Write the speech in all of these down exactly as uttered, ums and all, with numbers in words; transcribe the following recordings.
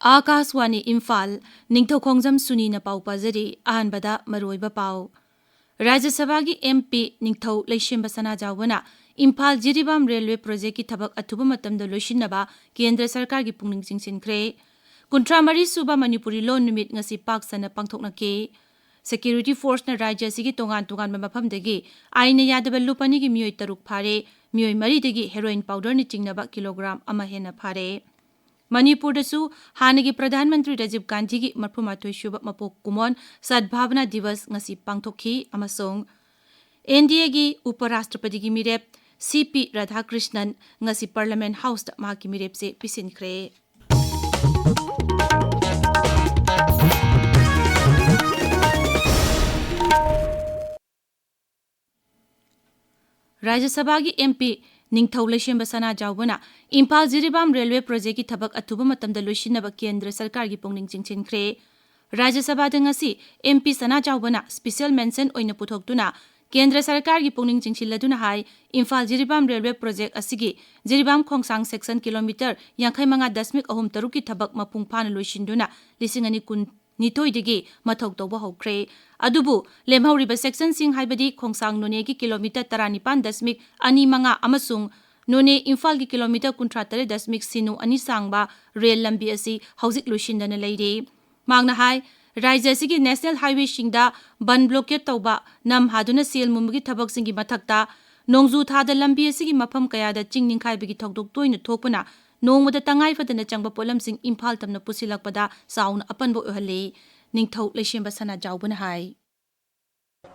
ꯑꯥꯀꯥꯁꯋꯥꯅꯤ ꯏꯝꯐꯥꯜ, ꯅꯤꯡꯊꯧꯈꯣꯡꯖꯝ ꯁꯨꯅꯤꯅ ꯄꯥꯎ ꯄꯥꯖꯔꯤ꯫ ꯑꯍꯥꯟꯕꯗ ꯃꯔꯨꯑꯣꯏꯕ ꯄꯥꯎ꯫ ꯔꯥꯖ꯭ꯌ ꯁꯚꯥꯒꯤ MP ꯅꯤꯡꯊꯧ ꯂꯩꯁꯦꯝꯕ ꯁꯅꯥꯖꯥꯎꯕꯅ ꯏꯝꯐꯥꯜ ꯖꯤꯔꯤꯕꯥꯝ ꯔꯦꯜꯋꯦ ꯄ꯭ꯔꯣꯖꯦꯛꯀꯤ ꯊꯕꯛ ꯑꯊꯨꯕ ꯃꯇꯝꯗ ꯂꯣꯏꯁꯤꯟꯅꯕ ꯀꯦꯟꯗ꯭ꯔ ꯁꯔꯀꯥꯔꯒꯤ ꯄꯨꯛꯅꯤꯡ ꯆꯤꯡꯁꯤꯟꯈ꯭ꯔꯦ꯫ ꯀꯨꯟꯊ꯭ꯔꯥ ꯃꯔꯤ ꯁꯨꯕ ꯃꯅꯤꯄꯨꯔꯤ ꯂꯣꯟ ꯅꯨꯃꯤꯠ ꯉꯁꯤ ꯄꯥꯛ ꯁꯟꯅ ꯄꯥꯡꯊꯣꯛꯅꯈꯤ꯫ Security Forceꯅ ꯔꯥꯖ꯭ꯌ ꯑꯁꯤꯒꯤ ꯇꯣꯉꯥꯟ ꯇꯣꯉꯥꯟꯕ ꯃꯐꯝꯗꯒꯤ ꯑꯥꯏꯟꯅ ꯌꯥꯗꯕ ꯂꯨꯞ ꯑꯅꯤꯒꯤ ꯃꯤꯑꯣꯏ ꯇꯔꯨꯛ ꯐꯥꯔꯦ꯫ ꯃꯤꯑꯣꯏ ꯃꯔꯤꯗꯒꯤ heroin powderꯅ ꯆꯤꯡꯅꯕ ꯀꯤꯂꯣꯒ꯭ꯔꯥꯝ ꯑꯃ ꯍꯦꯟꯅ ꯐꯥꯔꯦ꯫ ꯃꯅꯤꯄꯨꯔꯗꯁꯨ ꯍꯥꯟꯅꯒꯤ ꯄ꯭ꯔꯙꯥꯟ ꯃꯟꯇ꯭ꯔꯤ ꯔꯥꯖꯤꯕ ꯒꯥꯟꯙꯤꯒꯤ ꯃꯔꯐꯨ ꯃꯥꯊꯣꯏ ꯁꯨꯕ ꯃꯄꯣꯛ ꯀꯨꯝꯑꯣꯟ ꯁꯗꯚꯥꯕꯅꯥ ꯗꯤꯋꯁ ꯉꯁꯤ ꯄꯥꯡꯊꯣꯛꯈꯤ ꯑꯃꯁꯨꯡ NDAꯒꯤ ꯎꯄ ꯔꯥꯁꯇ꯭ꯔꯄꯇꯤꯒꯤ ꯃꯤꯔꯦꯞ C P ꯔꯥꯙꯥꯀ꯭ꯔꯤꯁꯅꯟ ꯉꯁꯤ Parliament Houseꯇ ꯃꯍꯥꯛꯀꯤ ꯃꯤꯔꯦꯞꯁꯦ ꯄꯤꯁꯤꯟꯈ꯭ꯔꯦ꯫ ꯔꯥꯖ꯭ꯌ ꯁꯚꯥꯒꯤ MP ꯅꯤꯡꯊꯧ ꯂꯩꯁꯦꯝꯕ ꯁꯅꯥꯖꯥꯎꯕꯅ ꯏꯝꯐꯥꯜ ꯖꯤꯔꯤꯕꯥꯝ ꯔꯦꯜꯋꯦ ꯄ꯭ꯔꯣꯖꯦꯛꯀꯤ ꯊꯕꯛ ꯑꯊꯨꯕ ꯃꯇꯝꯗ ꯂꯣꯏꯁꯤꯟꯅꯕ ꯀꯦꯟꯗ꯭ꯔ ꯁꯔꯀꯥꯔꯒꯤ ꯄꯨꯛꯅꯤꯡ ꯆꯤꯡꯁꯤꯟꯈ꯭ꯔꯦ꯫ ꯔꯥꯖ꯭ꯌ ꯁꯚꯥꯗ ꯉꯁꯤ MP ꯁꯅꯥꯖꯥꯎꯕꯅ special mention ꯑꯣꯏꯅ ꯄꯨꯊꯣꯛꯇꯨꯅ ꯀꯦꯟꯗ꯭ꯔ ꯁꯔꯀꯥꯔꯒꯤ ꯄꯨꯛꯅꯤꯡ ꯆꯤꯡꯁꯤꯜꯂꯗꯨꯅ ꯍꯥꯏ, ꯏꯝꯐꯥꯜ ꯖꯤꯔꯤꯕꯥꯝ ꯔꯦꯜꯋꯦ ꯄ꯭ꯔꯣꯖꯦꯛ ꯑꯁꯤꯒꯤ ꯖꯤꯔꯤꯕꯥꯝ ꯈꯣꯡꯁꯥꯡ section kilometre ꯌꯥꯡꯈꯩ ꯃꯉꯥ ꯗꯁꯃꯤꯛ ꯑꯍꯨꯝ ꯇꯔꯨꯛꯀꯤ ꯊꯕꯛ ꯃꯄꯨꯡ ꯐꯥꯅ ꯂꯣꯏꯁꯤꯟꯗꯨꯅ ꯂꯤꯁꯤꯡ ꯑꯅꯤ ꯀꯨꯟ ꯅꯤꯊꯣꯏꯗꯒꯤ ꯃꯊꯧ ꯇꯧꯕ ꯍꯧꯈ꯭ꯔꯦ꯫ ꯑꯗꯨꯕꯨ ꯂꯦꯝꯍꯧꯔꯤꯕ sectionꯁꯤꯡ ꯍꯥꯏꯕꯗꯤ ꯈꯣꯡꯁꯥꯡ ꯅꯣꯅꯦꯒꯤ kilometre ꯇꯔꯥꯅꯤꯄꯥꯟ ꯗꯁꯃꯤꯛ ꯑꯅꯤ ꯃꯉꯥ ꯑꯃꯁꯨꯡ ꯅꯣꯅꯦ ꯏꯝꯐꯥꯜꯒꯤ kilometre ꯀꯨꯟꯊ꯭ꯔꯥ ꯇꯔꯦꯠ ꯗꯁꯃꯤꯛ ꯁꯤꯅꯣ ꯑꯅꯤ ꯁꯥꯡꯕ ꯔꯦꯜ ꯂꯝꯕꯤ ꯑꯁꯤ ꯍꯧꯖꯤꯛ ꯂꯣꯏꯁꯤꯟꯗꯅ ꯂꯩꯔꯤ꯫ ꯃꯍꯥꯛꯅ ꯍꯥꯏ, ꯔꯥꯖ꯭ꯌ ꯑꯁꯤꯒꯤ national highwayꯁꯤꯡꯗ ꯕꯟ blockade ꯇꯧꯕ, ꯅꯝ ꯍꯥꯗꯨꯅ ꯁꯦꯜ ꯃꯨꯟꯕꯒꯤ ꯊꯕꯛꯁꯤꯡꯒꯤ ꯃꯊꯛꯇ ꯅꯣꯡꯖꯨ ꯊꯥꯗ ꯂꯝꯕꯤ ꯑꯁꯤꯒꯤ ꯃꯐꯝ ꯀꯌꯥꯗ ꯆꯤꯡ ꯅꯤꯡꯈꯥꯏꯕꯒꯤ ꯊꯧꯗꯣꯛ ꯇꯣꯏꯅ ꯊꯣꯛꯄꯅ ꯅꯣꯡꯃꯗ ꯇꯉꯥꯏ ꯐꯗꯅ ꯆꯪꯕ ꯄꯣꯠꯂꯝꯁꯤꯡ ꯏꯝꯐꯥꯜ ꯇꯝꯅ ꯄꯨꯁꯤꯜꯂꯛꯄꯗ ꯆꯥꯎꯅ ꯑꯄꯟꯕ ꯑꯣꯏꯍꯜꯂꯤ꯫ ꯅꯤꯡꯊꯧ ꯂꯩꯁꯦꯝꯕ ꯁꯅꯥꯖꯥꯎꯕꯅ ꯍꯥꯏ꯫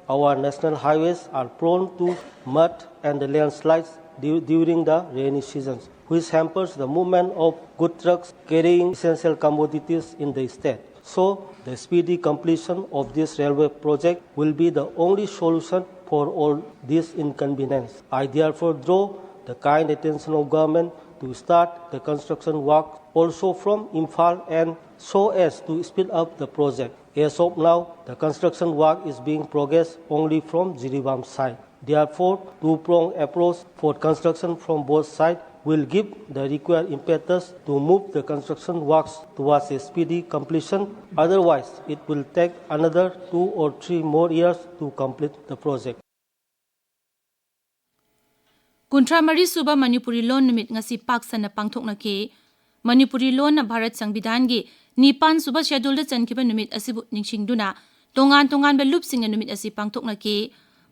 Our national highways are prone to mud and the landslides du- during the rainy seasons, which hampers the movement of good trucks carrying essential commodities in the state. So, the speedy completion of this railway project will be the only solution for all this inconvenience. I therefore draw the kind attention of government to start the construction work also from Imphal and so as to speed up the project. As of now, the construction work is being progressed only from Jiribam side. Therefore, two-pronged approach for construction from both sides will give the required impetus to move the construction works towards a speedy completion. Otherwise, it will take another two or three more years to complete the project. ꯀꯨꯟꯊ꯭ꯔꯥ ꯃꯔꯤ ꯁꯨꯕ ꯃꯅꯤꯄꯨꯔꯤ ꯂꯣꯟ ꯅꯨꯃꯤꯠ ꯉꯁꯤ ꯄꯥꯛ ꯁꯟꯅ ꯄꯥꯡꯊꯣꯛꯅꯈꯤ꯫ ꯃꯅꯤꯄꯨꯔꯤ ꯂꯣꯟꯅ ꯚꯥꯔꯠ ꯁꯪꯕꯤꯙꯥꯟꯒꯤ ꯅꯤꯄꯥꯟ ꯁꯨꯕ ꯁꯦꯗꯨꯜꯗ ꯆꯟꯈꯤꯕ ꯅꯨꯃꯤꯠ ꯑꯁꯤꯕꯨ ꯅꯤꯡꯁꯤꯡꯗꯨꯅ ꯇꯣꯉꯥꯟ ꯇꯣꯉꯥꯟꯕ ꯂꯨꯞꯁꯤꯡꯅ ꯅꯨꯃꯤꯠ ꯑꯁꯤ ꯄꯥꯡꯊꯣꯛꯅꯈꯤ꯫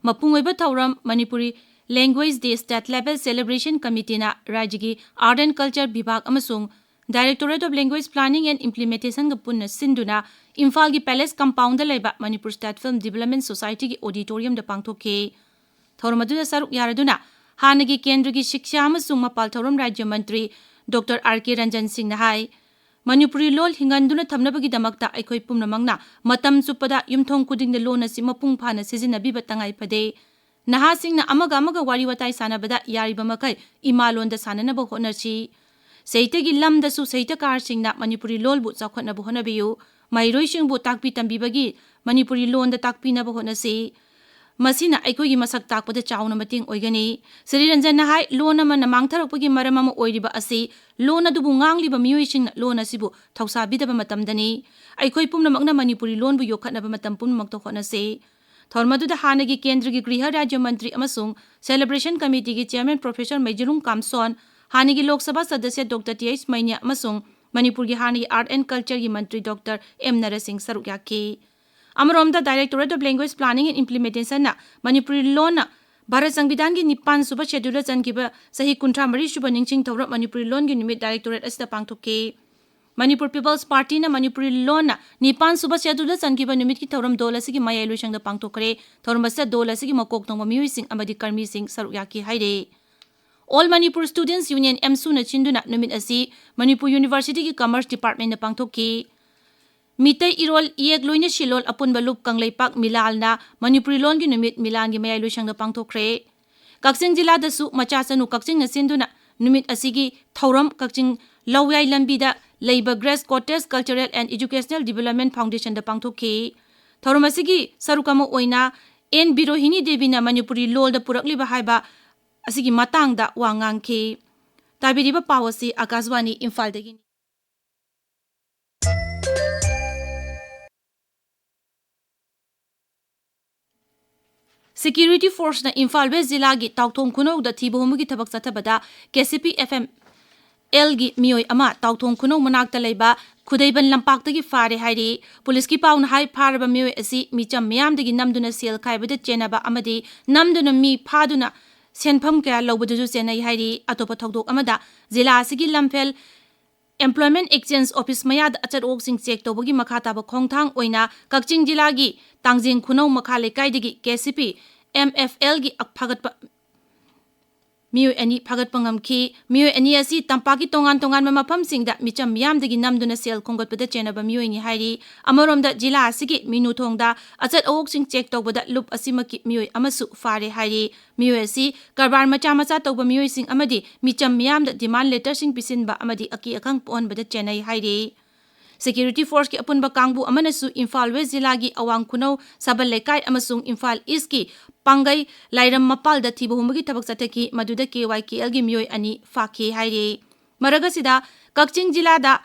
ꯃꯄꯨꯡ ꯑꯣꯏꯕ ꯊꯧꯔꯝ Manipuri Language Day State Level Celebration Committeeꯅ ꯔꯥꯖ꯭ꯌꯒꯤ Art and Culture ꯕꯤꯚꯥꯒ ꯑꯃꯁꯨꯡ Directorate of Language Planning and Implementationꯒ ꯄꯨꯟꯅ ꯁꯤꯟꯗꯨꯅ ꯏꯝꯐꯥꯜꯒꯤ Palace Compoundꯗ ꯂꯩꯕ Manipur State Film Development Societyꯒꯤ auditoriumꯗ ꯄꯥꯡꯊꯣꯛꯈꯤ꯫ ꯊꯧꯔꯝ ꯑꯗꯨꯗ ꯁꯔꯨꯛ ꯌꯥꯔꯗꯨꯅ ꯍꯥꯟꯅꯒꯤ ꯀꯦꯟꯗ꯭ꯔꯒꯤ ꯁꯤꯛꯁꯥ ꯑꯃꯁꯨꯡ ꯃꯄꯥꯜ ꯊꯧꯔꯝ ꯔꯥꯖ꯭ꯌ ꯃꯟꯇ꯭ꯔꯤ ꯗꯣꯛꯇꯔ ꯑꯥꯔ ꯀꯦ ꯔꯟꯖꯟ ꯁꯤꯡꯅ ꯍꯥꯏ, ꯃꯅꯤꯄꯨꯔꯤ ꯂꯣꯜ ꯍꯤꯡꯍꯟꯗꯨꯅ ꯊꯝꯅꯕꯒꯤꯗꯃꯛꯇ ꯑꯩꯈꯣꯏ ꯄꯨꯝꯅꯃꯛꯅ ꯃꯇꯝ ꯆꯨꯞꯄꯗ ꯌꯨꯝꯊꯣꯡ ꯈꯨꯗꯤꯡꯗ ꯂꯣꯟ ꯑꯁꯤ ꯃꯄꯨꯡ ꯐꯥꯅ ꯁꯤꯖꯤꯟꯅꯕꯤꯕ ꯇꯉꯥꯏ ꯐꯗꯦ꯫ ꯅꯍꯥꯁꯤꯡꯅ ꯑꯃꯒ ꯑꯃꯒ ꯋꯥꯔꯤ ꯋꯥꯇꯥꯏ ꯁꯥꯟꯅꯕꯗ ꯌꯥꯔꯤꯕ ꯃꯈꯩ ꯏꯃꯥ ꯂꯣꯟꯗ ꯁꯥꯟꯅꯅꯕ ꯍꯣꯠꯅꯁꯤ꯫ ꯁꯥꯍꯤꯇ꯭ꯌꯒꯤ ꯂꯝꯗꯁꯨ ꯁꯥꯍꯤꯇ꯭ꯌꯀꯥꯔꯁꯤꯡꯅ ꯃꯅꯤꯄꯨꯔꯤ ꯂꯣꯜꯕꯨ ꯆꯥꯎꯈꯠꯅꯕ ꯍꯣꯠꯅꯕꯤꯌꯨ꯫ ꯃꯍꯩꯔꯣꯏꯁꯤꯡꯕꯨ ꯇꯥꯛꯄꯤ ꯇꯝꯕꯤꯕꯒꯤ ꯃꯅꯤꯄꯨꯔꯤ ꯂꯣꯟꯗ ꯇꯥꯛꯄꯤꯅꯕ ꯍꯣꯠꯅꯁꯤ꯫ ꯃꯁꯤꯅ ꯑꯩꯈꯣꯏꯒꯤ ꯃꯁꯛ ꯇꯥꯛꯄꯗ ꯆꯥꯎꯅ ꯃꯇꯦꯡ ꯑꯣꯏꯒꯅꯤ꯫ ꯁ꯭ꯔꯤ ꯔꯟꯖꯟꯅ ꯍꯥꯏ, ꯂꯣꯟ ꯑꯃꯅ ꯃꯥꯡꯊꯔꯛꯄꯒꯤ ꯃꯔꯝ ꯑꯃ ꯑꯣꯏꯔꯤꯕ ꯑꯁꯤ ꯂꯣꯟ ꯑꯗꯨꯕꯨ ꯉꯥꯡꯂꯤꯕ ꯃꯤꯑꯣꯏꯁꯤꯡꯅ ꯂꯣꯟ ꯑꯁꯤꯕꯨ ꯊꯧꯁꯥꯕꯤꯗꯕ ꯃꯇꯝꯗꯅꯤ꯫ ꯑꯩꯈꯣꯏ ꯄꯨꯝꯅꯃꯛꯅ ꯃꯅꯤꯄꯨꯔꯤ ꯂꯣꯟꯕꯨ ꯌꯣꯛꯈꯠꯅꯕ ꯃꯇꯝ ꯄꯨꯝꯅꯃꯛꯇ ꯍꯣꯠꯅꯁꯤ꯫ ꯊꯧꯔꯝ ꯑꯗꯨꯗ ꯍꯥꯟꯅꯒꯤ ꯀꯦꯟꯗ꯭ꯔꯒꯤ ꯒ꯭ꯔꯤꯍ ꯔꯥꯖ꯭ꯌ ꯃꯟꯇ꯭ꯔꯤ ꯑꯃꯁꯨꯡ Celebration Committeeꯒꯤ Chairman Professor ꯃꯩꯖꯤꯔꯨꯡ ꯀꯥꯝꯁꯣꯟ, ꯍꯥꯟꯅꯒꯤ Lok Sabha ꯁꯗꯁ꯭ꯌ doctor T H ꯃꯩꯅ꯭ꯌꯥ ꯑꯃꯁꯨꯡ ꯃꯅꯤꯄꯨꯔꯒꯤ ꯍꯥꯟꯅꯒꯤ Art and Cultureꯒꯤ Mantri doctor M ꯅꯔꯁꯤꯡ ꯁꯔꯨꯛ ꯌꯥꯈꯤ꯫ ꯑꯃꯔꯣꯝꯗ Directorate of Language Planning and Implementationꯅ Manipuri ꯂꯣꯟꯅ ꯚꯥꯔꯠ ꯁꯪꯕꯤꯙꯥꯟꯒꯤ ꯅꯤꯄꯥꯟ ꯁꯨꯕ ꯁꯦꯗꯨꯜꯗ ꯆꯟꯈꯤꯕ ꯆꯍꯤ ꯀꯨꯟꯊ꯭ꯔꯥ ꯃꯔꯤ ꯁꯨꯕ ꯅꯤꯡꯁꯤꯡ ꯊꯧꯔꯝ ꯃꯅꯤꯄꯨꯔꯤ ꯂꯣꯟꯒꯤ ꯅꯨꯃꯤꯠ Directorate ꯑꯁꯤꯗ ꯄꯥꯡꯊꯣꯛꯈꯤ꯫ Manipur People's Partyꯅ ꯃꯅꯤꯄꯨꯔꯤ ꯂꯣꯟꯅ ꯅꯤꯄꯥꯟ ꯁꯨꯕ ꯁꯦꯗꯨꯜꯗ ꯆꯟꯈꯤꯕ ꯅꯨꯃꯤꯠꯀꯤ ꯊꯧꯔꯝ ꯗꯣꯜ ꯑꯁꯤꯒꯤ ꯃꯌꯥꯏ ꯂꯣꯏꯁꯪꯗ ꯄꯥꯡꯊꯣꯛꯈ꯭ꯔꯦ꯫ ꯊꯧꯔꯝ ꯑꯁꯤꯗ ꯗꯣꯜ ꯑꯁꯤꯒꯤ ꯃꯀꯣꯛ ꯊꯣꯡꯕ ꯃꯤꯑꯣꯏꯁꯤꯡ ꯑꯃꯗꯤ ꯀꯔꯃꯤꯁꯤꯡ ꯁꯔꯨꯛ ꯌꯥꯈꯤ ꯍꯥꯏꯔꯦ꯫ All Manipur Students Union, ꯑꯦꯝꯁꯨꯅ ꯁꯤꯟꯗꯨꯅ ꯅꯨꯃꯤꯠ ꯑꯁꯤ ꯃꯅꯤꯄꯨꯔ Universityꯒꯤ Commerce Departmentꯅ ꯄꯥꯡꯊꯣꯛꯈꯤ꯫ ꯃꯤꯇꯩ ꯏꯔꯣꯜ ꯏꯌꯦꯛ ꯂꯣꯏꯅ ꯁꯤꯂꯣꯜ ꯑꯄꯨꯟꯕ ꯂꯨꯞ ꯀꯪꯂꯩꯄꯥꯛ ꯃꯤꯂꯥꯜꯅ ꯃꯅꯤꯄꯨꯔꯤ ꯂꯣꯟꯒꯤ ꯅꯨꯃꯤꯠ ꯃꯤꯂꯥꯟꯒꯤ ꯃꯌꯥꯏ ꯂꯣꯏꯁꯪꯗ ꯄꯥꯡꯊꯣꯛꯈ꯭ꯔꯦ꯫ ꯀꯛꯆꯤꯡ ꯖꯤꯂꯥꯗꯁꯨ ꯃꯆꯥ ꯆꯅꯨ ꯀꯛꯆꯤꯡꯅ ꯁꯤꯟꯗꯨꯅ ꯅꯨꯃꯤꯠ ꯑꯁꯤꯒꯤ ꯊꯧꯔꯝ ꯀꯛꯆꯤꯡ ꯂꯧꯌꯥꯏ ꯂꯝꯕꯤꯗ ꯂꯩꯕ Grace Cottage Cultural and Educational Development Foundationꯗ ꯄꯥꯡꯊꯣꯛꯈꯤ꯫ ꯊꯧꯔꯝ ꯑꯁꯤꯒꯤ ꯁꯔꯨꯛ ꯑꯃ ꯑꯣꯏꯅ ꯑꯦꯟ ꯕꯤꯔꯣꯍꯤꯅꯤ ꯗꯦꯕꯤꯅ ꯃꯅꯤꯄꯨꯔꯤ ꯂꯣꯜꯗ ꯄꯨꯔꯛꯂꯤꯕ ꯍꯥꯏꯕ ꯑꯁꯤꯒꯤ ꯃꯇꯥꯡꯗ ꯋꯥ ꯉꯥꯡꯈꯤ꯫ ꯇꯥꯕꯤꯔꯤꯕ ꯄꯥꯎ ꯑꯁꯤ ꯑꯀꯥꯁꯕꯥꯅꯤ ꯏꯝꯐꯥꯜꯗꯒꯤꯅꯤ꯫ ꯁꯦꯀ꯭ꯌꯨꯔꯤꯇꯤ ꯐꯣꯔꯁꯅ ꯏꯝꯐꯥꯜ ꯋꯦꯁ ꯖꯤꯂꯥꯒꯤ ꯇꯥꯎꯊꯣꯡ ꯈꯨꯅꯧꯗ ꯊꯤꯕ ꯍꯨꯝꯕꯒꯤ ꯊꯕꯛ ꯆꯠꯊꯕꯗ K C P F M ꯑꯦꯜꯒꯤ ꯃꯤꯑꯣꯏ ꯑꯃ ꯇꯥꯎꯊꯣꯡ ꯈꯨꯅꯧ ꯃꯅꯥꯛꯇ ꯂꯩꯕ ꯈꯨꯗꯩꯕꯟ ꯂꯝꯄꯥꯛꯇꯒꯤ ꯐꯥꯔꯦ ꯍꯥꯏꯔꯤ꯫ ꯄꯨꯂꯤꯁꯀꯤ ꯄꯥꯎꯅ ꯍꯥꯏ, ꯐꯥꯔꯕ ꯃꯤꯑꯣꯏ ꯑꯁꯤ ꯃꯤꯆꯝ ꯃꯤꯌꯥꯝꯗꯒꯤ ꯅꯝꯗꯨꯅ ꯁꯦꯜ ꯈꯥꯏꯕꯗ ꯆꯦꯟꯅꯕ ꯑꯃꯗꯤ ꯅꯝꯗꯨꯅ ꯃꯤ ꯐꯥꯗꯨꯅ ꯁꯦꯟꯐꯝ ꯀꯌꯥ ꯂꯧꯕꯗꯨꯁꯨ ꯆꯦꯟꯅꯩ ꯍꯥꯏꯔꯤ꯫ ꯑꯇꯣꯞꯄ ꯊꯧꯗꯣꯛ ꯑꯃꯗ, ꯖꯤꯂꯥ ꯑꯁꯤꯒꯤ ꯂꯝꯐꯦꯜ ꯑꯦꯝꯄ꯭ꯂꯣꯏꯃꯦꯟ ꯑꯦꯛꯆꯦꯟꯖ ꯑꯣꯐꯤꯁ ꯃꯌꯥꯗ ꯑꯆꯠ ꯑꯋꯣꯛꯁꯤꯡ ꯆꯦꯛ ꯇꯧꯕꯒꯤ ꯃꯈꯥ ꯇꯥꯕ ꯈꯣꯡꯊꯥꯡ ꯑꯣꯏꯅ ꯀꯛꯆꯤꯡ ꯖꯤꯂꯥꯒꯤ ꯇꯥꯡꯖꯦꯡ ꯈꯨꯅꯧ ꯃꯈꯥ ꯂꯩꯀꯥꯏꯗꯒꯤ K C P M F ꯑꯦꯜꯒꯤ ꯐꯥꯒꯠꯄ ꯃꯤꯑꯣꯏ ꯑꯅꯤ ꯐꯥꯒꯠꯄ ꯉꯝꯈꯤ꯫ ꯃꯤꯑꯣꯏ ꯑꯅꯤ ꯑꯁꯤ ꯇꯝꯄꯥꯛꯀꯤ ꯇꯣꯉꯥꯟ ꯇꯣꯉꯥꯟꯕ ꯃꯐꯝꯁꯤꯡꯗ ꯃꯤꯆꯝ ꯃꯤꯌꯥꯝꯗꯒꯤ ꯅꯝꯗꯨꯅ ꯁꯦꯜ ꯈꯣꯝꯒꯠꯄꯗ ꯆꯦꯟꯅꯕ ꯃꯤꯑꯣꯏꯅꯤ ꯍꯥꯏꯔꯤ꯫ ꯑꯃꯔꯣꯝꯗ, ꯖꯤꯂꯥ ꯑꯁꯤꯒꯤ ꯃꯤꯅꯨꯊꯣꯡꯗ ꯑꯆꯠ ꯑꯋꯣꯛꯁꯤꯡ ꯆꯦꯛ ꯇꯧꯕꯗ ꯂꯨꯞ ꯑꯁꯤꯃꯛꯀꯤ ꯃꯤꯑꯣꯏ ꯑꯃꯁꯨ ꯐꯥꯔꯦ ꯍꯥꯏꯔꯤ꯫ ꯃꯤꯑꯣꯏ ꯑꯁꯤ ꯀꯔꯕꯥꯔ ꯃꯆꯥ ꯃꯆꯥ ꯇꯧꯕ ꯃꯤꯑꯣꯏꯁꯤꯡ ꯑꯃꯗꯤ ꯃꯤꯆꯝ ꯃꯤꯌꯥꯝꯗ ꯗꯤꯃꯥꯟ ꯂꯦꯇꯔꯁꯤꯡ ꯄꯤꯁꯤꯟꯕ ꯑꯃꯗꯤ ꯑꯀꯤ ꯑꯈꯪ ꯄꯣꯛꯍꯟꯕꯗ ꯆꯦꯟꯅꯩ ꯍꯥꯏꯔꯤ꯫ ꯁꯦꯀ꯭ꯌꯨꯔꯤꯇꯤ ꯐꯣꯔꯁꯀꯤ ꯑꯄꯨꯟꯕ ꯀꯥꯡꯕꯨ ꯑꯃꯅꯁꯨ ꯏꯝꯐꯥꯜ ꯋꯦꯁ ꯖꯤꯂꯥꯒꯤ ꯑꯋꯥꯡ ꯈꯨꯅꯧ, ꯁꯥꯕꯜ ꯂꯩꯀꯥꯏ ꯑꯃꯁꯨꯡ ꯏꯝꯐꯥꯜ ꯏꯁꯀꯤ ꯄꯥꯡꯒꯩ ꯂꯥꯏꯔꯝ ꯃꯄꯥꯜꯗ ꯊꯤꯕ ꯍꯨꯝꯕꯒꯤ ꯊꯕꯛ ꯆꯠꯊꯈꯤ, ꯃꯗꯨꯗ ꯀꯦ ꯋꯥꯏ ꯀꯦ ꯑꯦꯜꯒꯤ ꯃꯤꯑꯣꯏ ꯑꯅꯤ ꯐꯥꯈꯤ ꯍꯥꯏꯔꯤ꯫ ꯃꯔꯛ ꯑꯁꯤꯗ, ꯀꯛꯆꯤꯡ ꯖꯤꯂꯥꯗ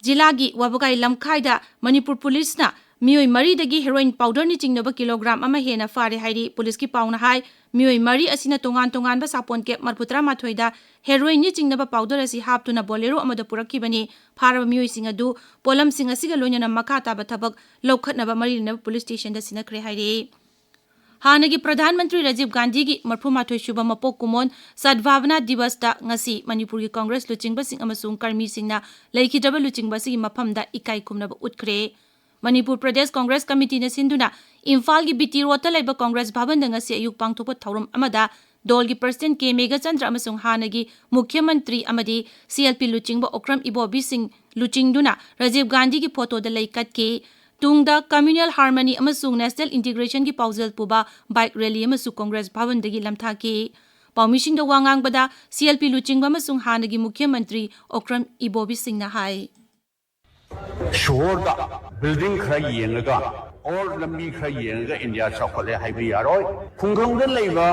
ꯖꯤꯂꯥꯒꯤ ꯋꯥꯕꯒꯥꯏ ꯂꯝꯈꯥꯏꯗ ꯃꯅꯤꯄꯨꯔ ꯄꯨꯂꯤꯁꯅ ꯃꯤꯑꯣꯏ ꯃꯔꯤꯗꯒꯤ ꯍꯦꯔꯣꯏꯟ ꯄꯥꯎꯗꯔꯅ ꯆꯤꯡꯅꯕ ꯀꯤꯂꯣꯒ꯭ꯔꯥꯝ ꯑꯃ ꯍꯦꯟꯅ ꯐꯥꯔꯦ ꯍꯥꯏꯔꯤ꯫ ꯄꯨꯂꯤꯁꯀꯤ ꯄꯥꯎꯅ ꯍꯥꯏ, ꯃꯤꯑꯣꯏ ꯃꯔꯤ ꯑꯁꯤꯅ ꯇꯣꯉꯥꯟ ꯇꯣꯉꯥꯟꯕ ꯁꯥꯄꯣꯟ ꯀꯦꯞ ꯃꯔꯐꯨꯇꯔꯥ ꯃꯥꯊꯣꯏꯗ ꯍꯦꯔꯣꯏꯟꯅ ꯆꯤꯡꯅꯕ ꯄꯥꯎꯗꯔ ꯑꯁꯤ ꯍꯥꯞꯇꯨꯅ ꯕꯣꯂꯦꯔꯣ ꯑꯃꯗ ꯄꯨꯔꯛꯈꯤꯕꯅꯤ꯫ ꯐꯥꯔꯕ ꯃꯤꯑꯣꯏꯁꯤꯡ ꯑꯗꯨ ꯄꯣꯠꯂꯝꯁꯤꯡ ꯑꯁꯤꯒ ꯂꯣꯏꯅꯅ ꯃꯈꯥ ꯇꯥꯕ ꯊꯕꯛ ꯂꯧꯈꯠꯅꯕ ꯃꯔꯤ ꯂꯩꯅꯕ ꯄꯨꯂꯤꯁ ꯁ꯭ꯇꯦꯁꯟꯗ ꯁꯤꯟꯅꯈ꯭ꯔꯦ ꯍꯥꯏꯔꯤ꯫ ꯍꯥꯟꯅꯒꯤ ꯄ꯭ꯔꯙꯥꯟ ꯃꯟꯇ꯭ꯔꯤ ꯔꯥꯖꯤꯕ ꯒꯥꯟꯙꯤꯒꯤ ꯃꯔꯐꯨ ꯃꯥꯊꯣꯏ ꯁꯨꯕ ꯃꯄꯣꯛ ꯀꯨꯝꯑꯣꯟ ꯁꯗꯚꯥꯕꯅꯥ ꯗꯤꯕꯁꯇ ꯉꯁꯤ ꯃꯅꯤꯄꯨꯔꯒꯤ ꯀꯪꯒ꯭ꯔꯦꯁ ꯂꯨꯆꯤꯡꯕꯁꯤꯡ ꯑꯃꯁꯨꯡ ꯀꯔꯃꯤꯁꯤꯡꯅ ꯂꯩꯈꯤꯗ꯭ꯔꯕ ꯂꯨꯆꯤꯡꯕ ꯑꯁꯤꯒꯤ ꯃꯐꯝꯗ ꯏꯀꯥꯏ ꯈꯨꯝꯅꯕ ꯎꯠꯈ꯭ꯔꯦ꯫ ꯃꯅꯤꯄꯨꯔ ꯄ꯭ꯔꯗꯦꯁ ꯀꯪꯒ꯭ꯔꯦꯁ ꯀꯃꯤꯇꯤꯅ ꯁꯤꯟꯗꯨꯅ ꯏꯝꯐꯥꯜꯒꯤ ꯕꯤ ꯇꯤ ꯔꯣꯗꯇ ꯂꯩꯕ ꯀꯪꯒ꯭ꯔꯦꯁ ꯚꯕꯟꯗ ꯉꯁꯤ ꯑꯌꯨꯛ ꯄꯥꯡꯊꯣꯛꯄ ꯊꯧꯔꯝ ꯑꯃꯗ ꯗꯣꯜꯒꯤ ꯄ꯭ꯔꯁꯤꯗꯦꯟꯠ ꯀꯦ ꯃꯦꯘꯆꯟꯗ꯭ꯔ ꯑꯃꯁꯨꯡ ꯍꯥꯟꯅꯒꯤ ꯃꯨꯈ꯭ꯌ ꯃꯟꯇ꯭ꯔꯤ ꯑꯃꯗꯤ ꯁꯤ ꯑꯦꯜ ꯄꯤ ꯂꯨꯆꯤꯡꯕ ꯑꯣꯀ꯭ꯔꯝ ꯏꯕꯣꯕꯤ ꯁꯤꯡ ꯂꯨꯆꯤꯡꯗꯨꯅ ꯔꯥꯖꯤꯕ ꯒꯥꯟꯙꯤꯒꯤ ꯐꯣꯇꯣꯗ ꯂꯩ ꯀꯠꯈꯤ꯫ ꯇꯨꯡꯗ ꯀꯝꯃ꯭ꯌꯨꯅꯦꯜ ꯍꯥꯔꯃꯅꯤ ꯑꯃꯁꯨꯡ ꯅꯦꯁꯅꯦꯜ ꯏꯟꯇꯤꯒ꯭ꯔꯦꯁꯟꯒꯤ ꯄꯥꯎꯖꯦꯜ ꯄꯨꯕ ꯕꯥꯏꯛ ꯔꯦꯂꯤ ꯑꯃꯁꯨ ꯀꯪꯒ꯭ꯔꯦꯁ ꯚꯕꯟꯗꯒꯤ ꯂꯝꯊꯥꯈꯤ꯫ ꯄꯥꯎꯃꯤꯁꯤꯡꯗ ꯋꯥ ꯉꯥꯡꯕꯗ ꯁꯤ ꯑꯦꯜ ꯄꯤ ꯂꯨꯆꯤꯡꯕ ꯑꯃꯁꯨꯡ ꯍꯥꯟꯅꯒꯤ ꯃꯨꯈ꯭ꯌ ꯃꯟꯇ꯭ꯔꯤ ꯑꯣꯀ꯭ꯔꯝ ꯏꯕꯣꯕꯤ ꯁꯤꯡꯅ ꯍꯥꯏ꯫ ꯁꯣꯍꯣꯔꯗ ꯕꯤꯜꯗꯤꯡ ꯈꯔ ꯌꯦꯡꯉꯒ ꯑꯣꯔ ꯂꯝꯕꯤ ꯈꯔ ꯌꯦꯡꯉꯒ ꯏꯟꯗꯤꯌꯥ ꯆꯥꯎꯈꯠꯂꯦ ꯍꯥꯏꯕ ꯌꯥꯔꯣꯏ꯫ ꯈꯨꯡꯒꯪꯗ ꯂꯩꯕ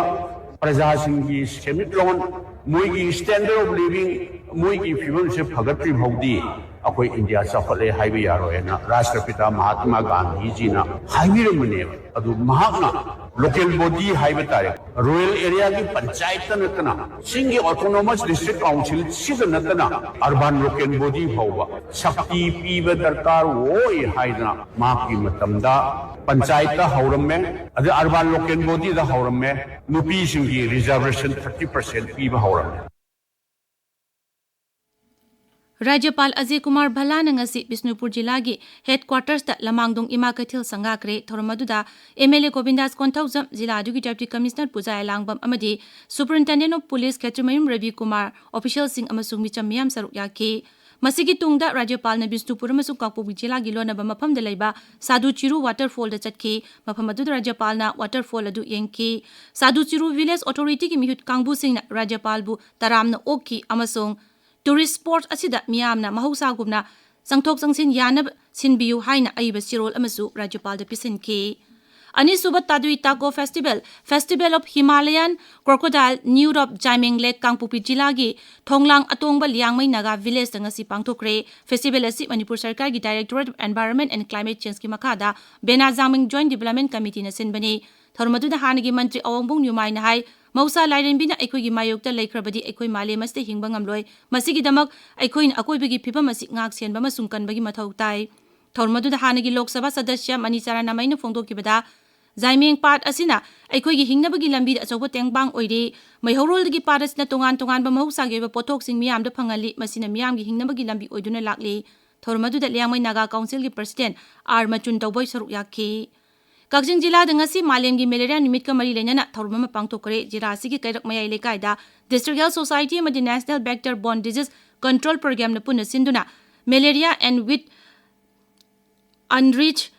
ꯄ꯭ꯔꯖꯥꯁꯤꯡꯒꯤ ꯁꯦꯟꯃꯤꯠꯂꯣꯟ ꯃꯣꯏꯒꯤ standard of living, ꯃꯣꯏꯒꯤ ꯐꯤꯕꯝꯁꯦ ꯐꯒꯠꯇ꯭ꯔꯤ ꯐꯥꯎꯗꯤ ꯑꯩꯈꯣꯏ ꯏꯟꯗꯤꯌꯥ ꯆꯥꯎꯈꯠꯂꯦ ꯍꯥꯏꯕ ꯌꯥꯔꯣꯏ ꯍꯥꯏꯅ ꯔꯥꯁꯇ꯭ꯔꯄꯤꯇꯥ ꯃꯍꯥꯇꯃꯥ ꯒꯥꯟꯙꯤꯖꯤꯅ ꯍꯥꯏꯕꯤꯔꯝꯕꯅꯦꯕ꯫ ꯑꯗꯨ ꯃꯍꯥꯛꯅ local body ꯍꯥꯏꯕ ꯇꯥꯔꯦ, rural areaꯒꯤ ꯄꯟꯆꯥꯌꯠꯇ ꯅꯠꯇꯅ, ꯆꯤꯡꯒꯤ autonomous district councilꯁꯤꯗ ꯅꯠꯇꯅ, urban local body ꯐꯥꯎꯕ ꯁꯛꯇꯤ ꯄꯤꯕ ꯗꯔꯀꯥꯔ ꯑꯣꯏ ꯍꯥꯏꯗꯅ ꯃꯍꯥꯛꯀꯤ ꯃꯇꯝꯗ ꯄꯟꯆꯥꯌꯠꯇ ꯍꯧꯔꯝꯃꯦ, ꯑꯗ urban local bodyꯗ ꯍꯧꯔꯝꯃꯦ, ꯅꯨꯄꯤꯁꯤꯡꯒꯤ reservation thirty percent ꯄꯤꯕ ꯍꯧꯔꯝꯃꯦ꯫ ꯔꯥꯖ꯭ꯌꯄꯥꯜ ꯑꯖꯌ ꯀꯨꯃꯥꯔ ꯚꯜꯂꯥꯅ ꯉꯁꯤ ꯕꯤꯁꯅꯨꯄꯨꯔ ꯖꯤꯂꯥꯒꯤ headquartersꯇ ꯂꯃꯥꯡꯗꯣꯡ ꯏꯃꯥ ꯀꯩꯊꯦꯜ ꯁꯪꯒꯥꯈ꯭ꯔꯦ꯫ ꯊꯧꯔꯝ ꯑꯗꯨꯗ MLA ꯒꯣꯕꯤꯟꯗꯥꯁ ꯀꯣꯟꯊꯧꯖꯝ, ꯖꯤꯂꯥ ꯑꯗꯨꯒꯤ Deputy Commissioner ꯄꯨꯖꯥ ꯑꯦꯂꯥꯡꯕꯝ ꯑꯃꯗꯤ Superintendent of Police ꯈꯦꯇ꯭ꯔꯤꯃꯌꯨꯝ ꯔꯕꯤ ꯀꯨꯃꯥꯔ, officialꯁꯤꯡ ꯑꯃꯁꯨꯡ ꯃꯤꯆꯝ ꯃꯤꯌꯥꯝ ꯁꯔꯨꯛ ꯌꯥꯈꯤ꯫ ꯃꯁꯤꯒꯤ ꯇꯨꯡꯗ ꯔꯥꯖ꯭ꯌꯄꯥꯜꯅ ꯕꯤꯁꯅꯨꯄꯨꯔ ꯑꯃꯁꯨꯡ ꯀꯥꯡꯄꯣꯛꯄꯤ ꯖꯤꯂꯥꯒꯤ ꯂꯣꯟꯅꯕ ꯃꯐꯝꯗ ꯂꯩꯕ ꯁꯥꯗꯨ ꯆꯤꯔꯨ waterfallꯗ ꯆꯠꯈꯤ꯫ ꯃꯐꯝ ꯑꯗꯨꯗ ꯔꯥꯖ꯭ꯌꯄꯥꯜꯅ waterfall ꯑꯗꯨ ꯌꯦꯡꯈꯤ꯫ ꯁꯥꯗꯨ ꯆꯤꯔꯨ village authorityꯒꯤ ꯃꯤꯍꯨꯠ ꯀꯥꯡꯕꯨꯁꯤꯡꯅ ꯔꯥꯖ꯭ꯌꯄꯥꯜꯕꯨ ꯇꯔꯥꯝꯅ ꯑꯣꯛꯈꯤ ꯑꯃꯁꯨꯡ tourist spot ꯑꯁꯤꯗ ꯃꯤꯌꯥꯝꯅ ꯃꯍꯧꯁꯥꯒꯨꯝꯅ ꯆꯪꯊꯣꯛ ꯆꯪꯁꯤꯟ ꯌꯥꯅꯕ ꯁꯤꯟꯕꯤꯌꯨ ꯍꯥꯏꯅ ꯑꯏꯕ ꯆꯦꯔꯣꯜ ꯑꯃꯁꯨ ꯔꯥꯖ꯭ꯌꯄꯥꯜꯗ ꯄꯤꯁꯤꯟꯈꯤ꯫ ꯑꯅꯤꯁꯨꯕ Tadui Tako festival, Festival of Himalayan Crocodile, New Rope, Jaimeng Lake, Kangpokpi ꯖꯤꯂꯥꯒꯤ ꯊꯣꯡꯂꯥꯡ ꯑꯇꯣꯡꯕ ꯂꯤꯌꯥꯡꯃꯩ ꯅꯥꯒꯥ villageꯇ ꯉꯁꯤ ꯄꯥꯡꯊꯣꯛꯈ꯭ꯔꯦ꯫ Festival ꯑꯁꯤ ꯃꯅꯤꯄꯨꯔ ꯁꯔꯀꯥꯔꯒꯤ Directorate of Environment and Climate Changeꯀꯤ ꯃꯈꯥꯗ ꯕꯦꯅꯥ ꯖꯥꯃꯤꯡ Joint Development Committeeꯅ ꯁꯤꯟꯕꯅꯤ꯫ ꯊꯧꯔꯝ ꯑꯗꯨꯗ ꯍꯥꯟꯅꯒꯤ ꯃꯟꯇ꯭ꯔꯤ ꯑꯋꯥꯡꯕꯨꯡ ꯅ꯭ꯌꯨꯃꯥꯏꯅ ꯍꯥꯏ, ꯃꯍꯧꯁꯥ ꯂꯥꯏꯔꯦꯝꯕꯤꯅ ꯑꯩꯈꯣꯏꯒꯤ ꯃꯥꯌꯣꯛꯇ ꯂꯩꯈ꯭ꯔꯕꯗꯤ ꯑꯩꯈꯣꯏ ꯃꯥꯂꯦꯝ ꯑꯁꯤꯗ ꯍꯤꯡꯕ ꯉꯝꯂꯣꯏ꯫ ꯃꯁꯤꯒꯤꯗꯃꯛ ꯑꯩꯈꯣꯏꯅ ꯑꯀꯣꯏꯕꯒꯤ ꯐꯤꯕꯝ ꯑꯁꯤ ꯉꯥꯛ ꯁꯦꯟꯕ ꯑꯃꯁꯨꯡ ꯀꯟꯕꯒꯤ ꯃꯊꯧ ꯇꯥꯏ꯫ ꯊꯧꯔꯝ ꯑꯗꯨꯗ ꯍꯥꯟꯅꯒꯤ ꯂꯣꯛ ꯁꯚꯥ ꯁꯗꯁ꯭ꯌ ꯃꯅꯤ ꯆꯔꯥꯅꯥꯃꯩꯅ ꯐꯣꯡꯗꯣꯛꯈꯤꯕꯗ, ꯖꯥꯏꯃꯦꯡ ꯄꯥꯠ ꯑꯁꯤꯅ ꯑꯩꯈꯣꯏꯒꯤ ꯍꯤꯡꯅꯕꯒꯤ ꯂꯝꯕꯤꯗ ꯑꯆꯧꯕ ꯇꯦꯡꯕꯥꯡ ꯑꯣꯏꯔꯤ꯫ ꯃꯩꯍꯧꯔꯣꯜꯗꯒꯤ ꯄꯥꯠ ꯑꯁꯤꯅ ꯇꯣꯉꯥꯟ ꯇꯣꯉꯥꯟꯕ ꯃꯍꯧꯁꯥꯒꯤ ꯑꯣꯏꯕ ꯄꯣꯠꯊꯣꯛꯁꯤꯡ ꯃꯤꯌꯥꯝꯗ ꯐꯪꯍꯜꯂꯤ꯫ ꯃꯁꯤꯅ ꯃꯤꯌꯥꯝꯒꯤ ꯍꯤꯡꯅꯕꯒꯤ ꯂꯝꯕꯤ ꯑꯣꯏꯗꯨꯅ ꯂꯥꯛꯂꯤ꯫ ꯊꯧꯔꯝ ꯑꯗꯨꯗ ꯂꯤꯌꯥꯡꯃꯩ ꯅꯥꯒꯥ ꯀꯥꯎꯟꯁꯤꯜꯒꯤ ꯄ꯭ꯔꯁꯤꯗꯦꯟ ꯑꯥꯔ ꯃꯆꯨꯟ ꯇꯧꯕꯣꯏ ꯁꯔꯨꯛ ꯌꯥꯈꯤ꯫ ꯀꯛꯆꯤꯡ ꯖꯤꯂꯥꯗ ꯉꯁꯤ ꯃꯥꯂꯦꯝꯒꯤ ꯃꯦꯂꯦꯔꯤꯌꯥ ꯅꯨꯃꯤꯠꯀ ꯃꯔꯤ ꯂꯩꯅꯅ ꯊꯧꯔꯝ ꯑꯃ ꯄꯥꯡꯊꯣꯛꯈ꯭ꯔꯦ꯫ ꯖꯤꯂꯥ ꯑꯁꯤꯒꯤ ꯀꯩꯔꯛ ꯃꯌꯥꯏ ꯂꯩꯀꯥꯏꯗ District Health Society ꯑꯃꯗꯤ National Vector Borne Disease Control Programmeꯅ ꯄꯨꯟꯅ ꯁꯤꯟꯗꯨꯅ Malaria and with Unreached,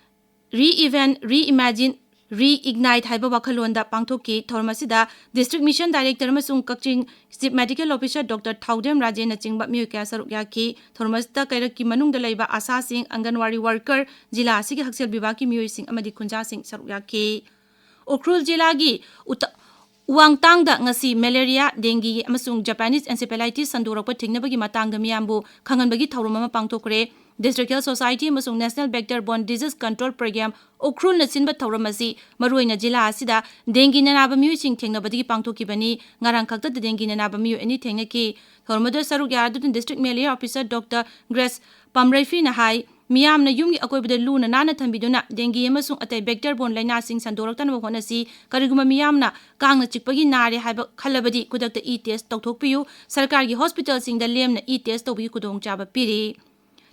Reinvent, Reimagine, Reignite ꯍꯥꯏꯕ ꯋꯥꯈꯜꯂꯣꯟꯗ ꯄꯥꯡꯊꯣꯛꯈꯤ꯫ ꯊꯧꯔꯝ ꯑꯁꯤꯗ District Mission Director ꯑꯃꯁꯨꯡ ꯀꯛꯆꯤꯡ Chief Medical Officer Doctor ꯊꯥꯎꯗꯦꯝ ꯔꯥꯖꯦꯟꯅꯆꯤꯡꯕ ꯃꯤꯑꯣꯏ ꯀꯌꯥ ꯁꯔꯨꯛ ꯌꯥꯈꯤ꯫ ꯊꯧꯔꯝ ꯑꯁꯤꯗ ꯀꯩꯔꯛꯀꯤ ꯃꯅꯨꯡꯗ ꯂꯩꯕ ꯑꯥꯁꯥꯁꯤꯡ, ꯑꯪꯒꯟꯋꯥꯔꯤ worker, ꯖꯤꯂꯥ ꯑꯁꯤꯒꯤ ꯍꯛꯁꯦꯜ ꯕꯤꯚꯥꯒꯀꯤ ꯃꯤꯑꯣꯏꯁꯤꯡ ꯑꯃꯗꯤ ꯈꯨꯟꯖꯥꯁꯤꯡ ꯁꯔꯨꯛ ꯌꯥꯈꯤ꯫ ꯎꯈ꯭ꯔꯨꯜ ꯖꯤꯂꯥꯒꯤ ꯎꯇ-, ꯋꯥꯡꯇꯥꯡꯗ ꯉꯁꯤ ꯃꯦꯂꯦꯔꯤꯌꯥ, ꯗꯦꯡꯒꯤ ꯑꯃꯁꯨꯡ ꯖꯄꯥꯅꯤꯁ ꯑꯦꯟꯁꯦꯐꯦꯂꯥꯏꯇꯤꯁ ꯁꯟꯗꯣꯔꯛꯄ ꯊꯤꯡꯅꯕꯒꯤ ꯃꯇꯥꯡꯗ ꯃꯤꯌꯥꯝꯕꯨ ꯈꯪꯍꯟꯕꯒꯤ ꯊꯧꯔꯝ ꯑꯃ ꯄꯥꯡꯊꯣꯛꯈ꯭ꯔꯦ꯫ District Health Society ꯑꯃꯁꯨꯡ National Vector Borne Disease Control Program, ꯎꯈ꯭ꯔꯨꯜꯅ ꯁꯤꯟꯕ ꯊꯧꯔꯝ ꯑꯁꯤ ꯃꯔꯨꯑꯣꯏꯅ ꯖꯤꯂꯥ ꯑꯁꯤꯗ ꯗꯦꯡꯒꯤꯅ ꯅꯥꯕ ꯃꯤꯑꯣꯏꯁꯤꯡ ꯊꯦꯡꯅꯕꯗꯒꯤ ꯄꯥꯡꯊꯣꯛꯈꯤꯕꯅꯤ꯫ ꯉꯔꯥꯡ ꯈꯛꯇꯗ ꯗꯦꯡꯒꯤꯅ ꯅꯥꯕ ꯃꯤꯑꯣꯏ ꯑꯅꯤ ꯊꯦꯡꯅꯈꯤ꯫ ꯊꯧꯔꯝ ꯑꯗꯨꯗ ꯁꯔꯨꯛ ꯌꯥꯗꯨꯅ District Malaria Officer Doctor Grace ꯄꯥꯝꯔꯩꯐꯤꯅ ꯍꯥꯏ, ꯃꯤꯌꯥꯝꯅ ꯌꯨꯝꯒꯤ ꯑꯀꯣꯏꯕꯗ ꯂꯨꯅ ꯅꯥꯟꯅ ꯊꯝꯕꯤꯗꯨꯅ ꯗꯦꯡꯒꯤ ꯑꯃꯁꯨꯡ ꯑꯇꯩ vector borne ꯂꯥꯏꯅꯥꯁꯤꯡ ꯁꯟꯗꯣꯔꯛꯇꯅꯕ ꯍꯣꯠꯅꯁꯤ꯫ ꯀꯔꯤꯒꯨꯝꯕ ꯃꯤꯌꯥꯝꯅ ꯀꯥꯡꯅ ꯆꯤꯛꯄꯒꯤ ꯅꯥꯔꯦ ꯍꯥꯏꯕ ꯈꯜꯂꯕꯗꯤ ꯈꯨꯗꯛꯇ e-test ꯇꯧꯊꯣꯛꯄꯤꯌꯨ꯫ ꯁꯔꯀꯥꯔꯒꯤ ꯍꯣꯁꯄꯤꯇꯥꯜꯁꯤꯡꯗ ꯂꯦꯝꯅ e-test ꯇꯧꯕꯒꯤ ꯈꯨꯗꯣꯡꯆꯥꯕ ꯄꯤꯔꯤ꯫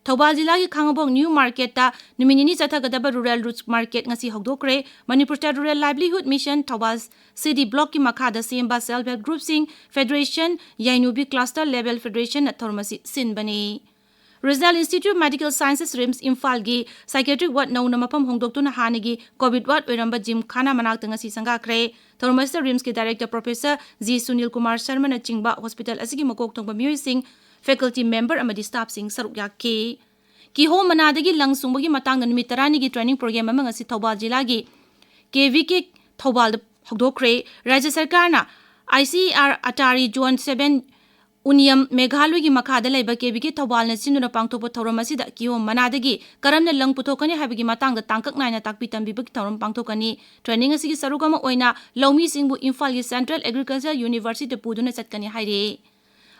ꯊꯧꯕꯥꯜ ꯖꯤꯂꯥꯒꯤ ꯈꯥꯉꯕꯣꯛ ꯅ꯭ꯌꯨ ꯃꯥꯔꯀꯦꯠꯇ ꯅꯨꯃꯤꯠ ꯅꯤꯅꯤ ꯆꯠꯊꯒꯗꯕ Rural Roots Market ꯉꯁꯤ ꯍꯧꯗꯣꯛꯈ꯭ꯔꯦ꯫ Manipur State Rural Livelihood Mission Thoubal C D Blockꯀꯤ ꯃꯈꯥꯗ ꯁꯦꯝꯕ Self Help Groupꯁꯤꯡ Federation, ꯌꯥꯏꯅꯨꯕꯤ Cluster Level Federationꯅ ꯊꯧꯔꯝ ꯑꯁꯤ ꯁꯤꯟꯕꯅꯤ꯫ Regional Institute of Medical Sciences, RIMS, ꯏꯝꯐꯥꯜꯒꯤ psychiatric ward ꯅꯧꯅ ꯃꯐꯝ ꯍꯣꯡꯗꯣꯛꯇꯨꯅ ꯍꯥꯟꯅꯒꯤ COVID ward ꯑꯣꯏꯔꯝꯕ ꯖꯤꯝꯈꯥꯅꯥ ꯃꯅꯥꯛꯇ ꯉꯁꯤ ꯁꯪꯒꯥꯈ꯭ꯔꯦ꯫ ꯊꯧꯔꯝ ꯑꯁꯤꯗ RIMSꯀꯤ Director Professor G Sunil Kumar ꯁꯔꯃꯅꯆꯤꯡꯕ hospital ꯑꯁꯤꯒꯤ ꯃꯀꯣꯛ ꯊꯣꯡꯕ ꯃꯤꯑꯣꯏꯁꯤꯡ, faculty member ꯑꯃꯗꯤ staffꯁꯤꯡ ꯁꯔꯨꯛ ꯌꯥꯈꯤ꯫ ꯀꯤꯍꯣꯝ ꯃꯅꯥꯗꯒꯤ ꯂꯪ ꯁꯨꯡꯕꯒꯤ ꯃꯇꯥꯡꯗ ꯅꯨꯃꯤꯠ ꯇꯔꯥꯅꯤꯒꯤ training program ꯑꯃ ꯉꯁꯤ ꯊꯧꯕꯥꯜ ꯖꯤꯂꯥꯒꯤ KVK ꯊꯧꯕꯥꯜꯗ ꯍꯧꯗꯣꯛꯈ꯭ꯔꯦ꯫ ꯔꯥꯖ꯭ꯌ ꯁꯔꯀꯥꯔꯅ ICAR Atari Zone seven Union Meghalaya ꯒꯤ ꯃꯈꯥꯗ ꯂꯩꯕ KVK ꯊꯧꯕꯥꯜꯅ ꯁꯤꯟꯗꯨꯅ ꯄꯥꯡꯊꯣꯛꯄ ꯊꯧꯔꯝ ꯑꯁꯤꯗ ꯀꯤꯍꯣꯝ ꯃꯅꯥꯗꯒꯤ ꯀꯔꯝꯅ ꯂꯪ ꯄꯨꯊꯣꯛꯀꯅꯤ ꯍꯥꯏꯕꯒꯤ ꯃꯇꯥꯡꯗ ꯇꯥꯡꯀꯛ ꯅꯥꯏꯅ ꯇꯥꯛꯄꯤ ꯇꯝꯕꯤꯕꯒꯤ ꯊꯧꯔꯝ ꯄꯥꯡꯊꯣꯛꯀꯅꯤ꯫ Training ꯑꯁꯤꯒꯤ ꯁꯔꯨꯛ ꯑꯃ ꯑꯣꯏꯅ ꯂꯧꯃꯤꯁꯤꯡꯕꯨ ꯏꯝꯐꯥꯜꯒꯤ Central Agricultural University ꯗ ꯄꯨꯗꯨꯅ ꯆꯠꯀꯅꯤ ꯍꯥꯏꯔꯤ꯫